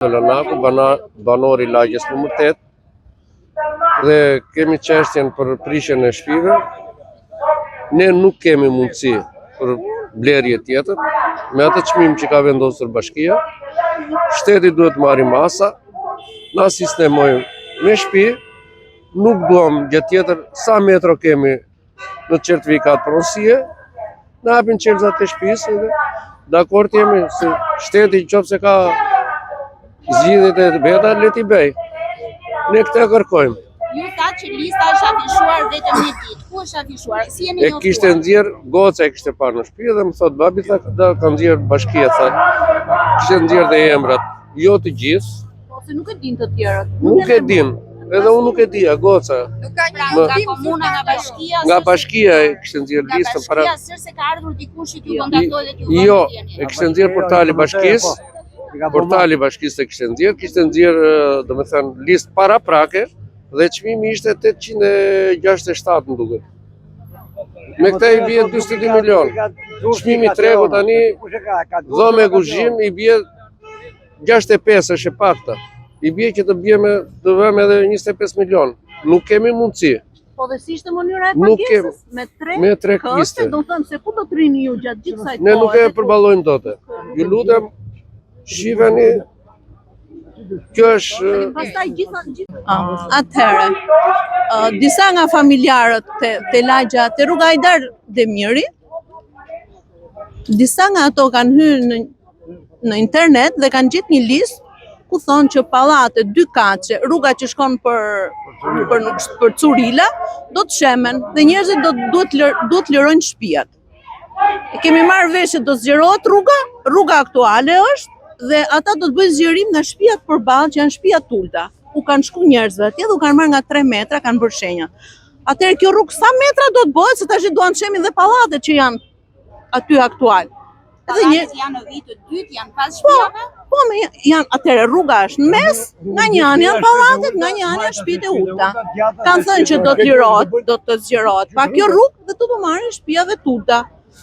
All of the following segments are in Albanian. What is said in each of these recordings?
Lanaku, banor i lagjes numër 8, dhe kemi çështjen për prishjen e shtëpive. Ne nuk kemi mundësi për blerje tjetër, me atë çmim që ka vendosur bashkia, shteti duhet të marrë masa, na sistemojmë me shtëpi, nuk duam gjë tjetër, sa metro kemi në certifikatë pronësie, na japin çelësat e shtëpisë dhe dakord jemi se shteti në qoftë se ka zgjidhjet e veta, le t'i bëjë. Ne këtë kërkojmë. Ju thatë që lista është afishuar vetëm një ditë. Ku është afishuar? Si jeni njoftuar? E kishte nxjerr, goca e kishte parë në shtëpi dhe më thotë babi tha, da ka nxjerr bashkia tha. Kishte nxjerr dhe emrat, jo të gjithë, Po se nuk e din të tjerët. Nuk e din. Edhe unë nuk e dija, goca. Nuk ka një nga komuna, nga bashkia. Nga bashkia e kishte nxjerr listën para. Nga bashkia, s'është se ka ardhur dikush që t'ju kontaktojë dhe t'ju Jo, e kishte nxjerr portali i bashkisë. Portali i bashkisë e kishte nxjerr, kishte nxjerr, domethënë, listë paraprake dhe çmimi ishte 867 më duket. Me këtë i bie 42 milion. Çmimi i tregut tani dhomë e kuzhinë i bie 65 është e pakta. I bie që të bie me të vëmë edhe 25 milion. Nuk kemi mundësi. Po dhe si ishte mënyra e pagesës? Me tre me tre këste. Do të thënë se ku do të rrini ju gjatë gjithë kësaj kohe? Ne nuk e përballojmë dot. Ju lutem, shiheni Kjo është pastaj gjitha gjitha ah, atëherë. Disa nga familjarët te, te lagja te rruga Hajdar Demiri, disa nga ato kanë hyrë në në internet dhe kanë gjetë një listë ku thonë që pallate dy katëshe, rruga që shkon për për për Curila do të shemen dhe njerëzit do duhet lër, duhet të lirojnë shtëpiat. E kemi marrë vesh që do zgjerohet rruga, rruga aktuale është dhe ata do të bëjnë zgjerim nga shtëpiat përballë që janë shtëpia të ulta. U kanë shku njerëzve atje dhe u kanë marrë nga 3 metra, kanë bërë shenja. Atëherë kjo rrugë sa metra do të bëhet se tash duan të shemin dhe pallatet që janë aty aktual. Edhe një janë në vijë të dytë, janë pas po, shtëpive? Po, me janë atëherë rruga është në mes, nga një anë janë pallatet, nga një anë janë shtëpitë e ulta. Kanë thënë që do të lirohet, do të zgjerohet. Pa kjo rrugë dhe do të marrin shtëpiave të ulta.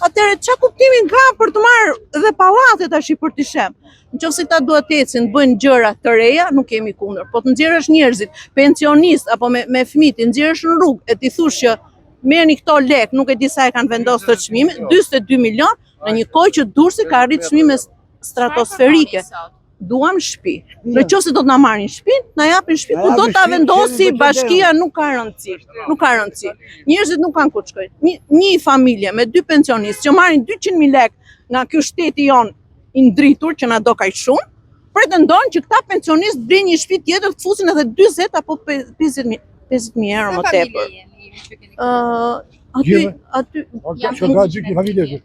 Atëherë ç'a kuptimin ka për të marrë dhe pallatet tash për t'i shem? Në qoftë se këta duhet të ecin, të bëjnë gjëra të reja, nuk jemi kundër. Po të nxjerrësh njerëzit, pensionistë apo me me fëmijë, t'i nxjerrësh në rrugë e t'i thush që merrni këto lek, nuk e di sa e kanë vendosur të çmimin, 42 milion në një kohë që Durrësi ka arritur çmime stratosferike. Duam shtëpi. Në qoftë se do të na marrin shtëpinë, na japin shtëpi ku do ta vendosi bashkia, nuk ka rëndësi. Nuk ka rëndësi. Njerëzit nuk kanë ku të shkojnë. Një, një familje me dy pensionistë që marrin 200.000 lekë nga ky shteti jonë i ndritur që na do kaq shumë, pretendon që këta pensionistë të blejnë një shtëpi tjetër të fusin edhe 40 apo 50.000 50.000 euro më tepër. Ë, aty aty janë ka dy familje.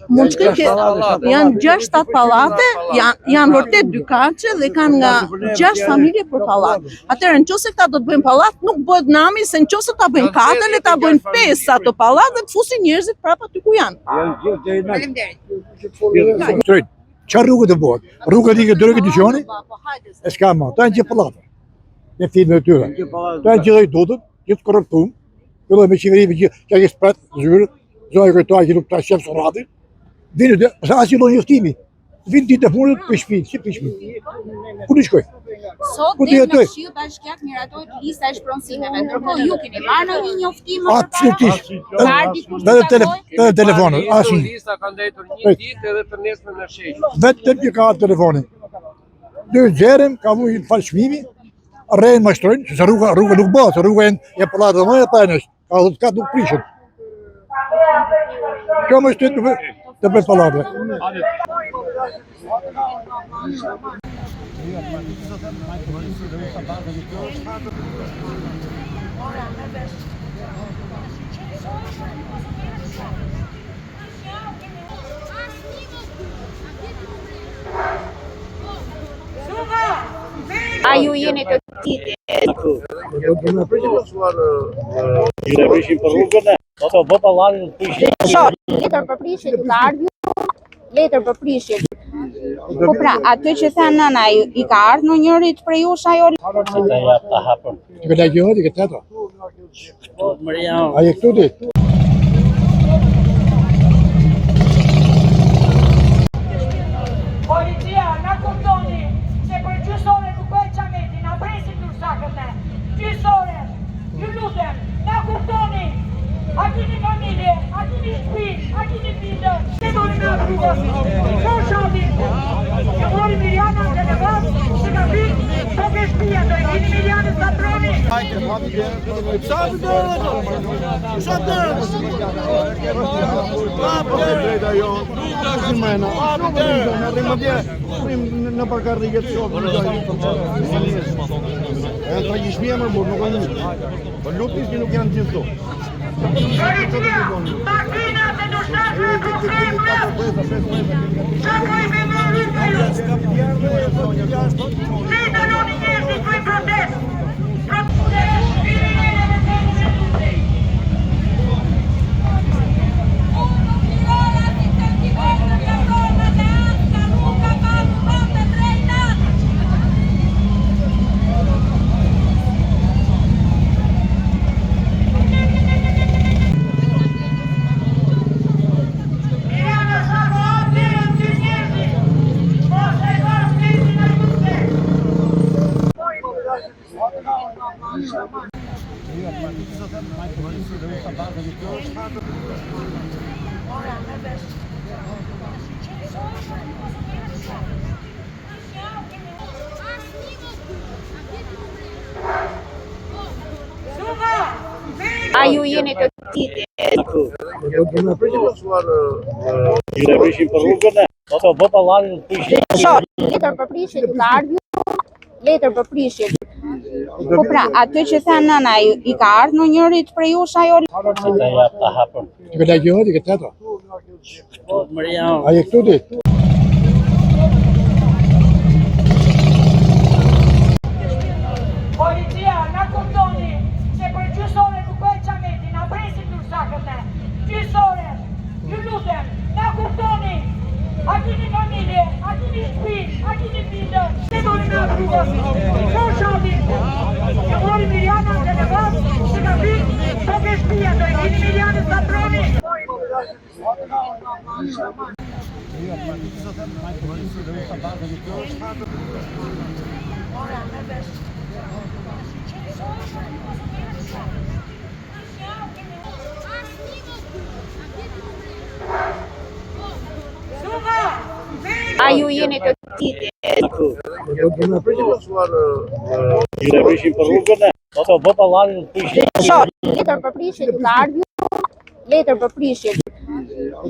Mund të shkojnë janë 6-7 pallate, janë janë vërtet dy katëshe dhe kanë nga 6 familje për pallat. Atëherë nëse këta do të bëjnë pallat, nuk bëhet nami se nëse ta bëjnë katër, le ta bëjnë 5 ato pallat dhe të fusin njerëzit prapë aty ku janë. Faleminderit. Drejt. Çfarë rrugë të bëhet? Rruga dike deri ke dyqani? E s'ka më. Ta janë gjithë pallate. Në filmin e tyre. Ta janë gjithë i dotët, gjithë korruptum. Filloi me qeveri me gjithë, që është pret zyrë, zonja kryetare që nuk ta shef surratin. Vinë dhe, sa asnjë lloj njoftimi. Vinë ditë e fundit për shtëpi, si për shtëpi. Ku do shkoj? Sot Ku do del në jetoj? Këshill Bashkiak miratohet lista e shpronësimeve. Ndërkohë ju keni marrë ndonjë njoftim më përpara? Absolutisht. Ka ardhur dikush të Vetëm tele, takojë? vetëm telefonit, asnjë. Lista ka ndejtur një ditë edhe të nesërmen në shesh. Vetëm që ka ardhur telefoni. Dy xherem ka vu një fal çmimi, rrejnë mashtrojnë, se rruga rruga nuk bëhet, rruga janë janë pallate dhe më pa është. Ka dhëtë ka nuk prishen. Kjo më shtet të të bëj pallate. A ju jeni të titi? Ju prishin për rrugën e, po të bë pallatin të prishin. Letër për prishje ju ka ardhur ju? Letër për prishje. Po pra, atë që tha nëna, i ka ardhur ndonjërit prej jush ajo? Si ta jap ta hapën. Ti ke lagë ti ke tjetër. Këtu A je këtu ti? Policia, na kuptoni se për. A ju jeni të titi? Ju e prishin për rrugën e. Po të bë pallatin të prishin. Letër për prishje ju ka ardhur letër për prishje. Po pra, atë që tha nëna, i ka ardhur ndonjërit prej jush ajo Si ta jap ta hapën. Ti ke lagje ti ke tjetra. Po mëria. A je këtu ti? Policia, na kuptoni se për gjysë ore nuk bëhet qameti, na presin durrsakët ne. Gjysë ore, ju lutem, na kuptoni. A keni familje, a keni shtëpi, a keni bindër? Se doni me rruga? Po shati, e mori Mirjana në telefon, se ka vi, po ke shtëpia, do e keni Mirjanës ta proni. A ju jeni të titi? Ju e prishin për rrugën e. Po të bë pallatin të prishin. Letër për prishje ju ka ardhur letër për prishje.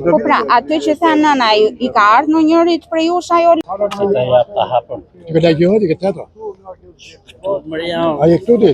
Po pra, atë që tha nëna, i ka ardhur ndonjërit prej jush ajo Si ta jap ta hapën. Ti ke lagje ti ke tjetra. Po mëria. A je këtu ti?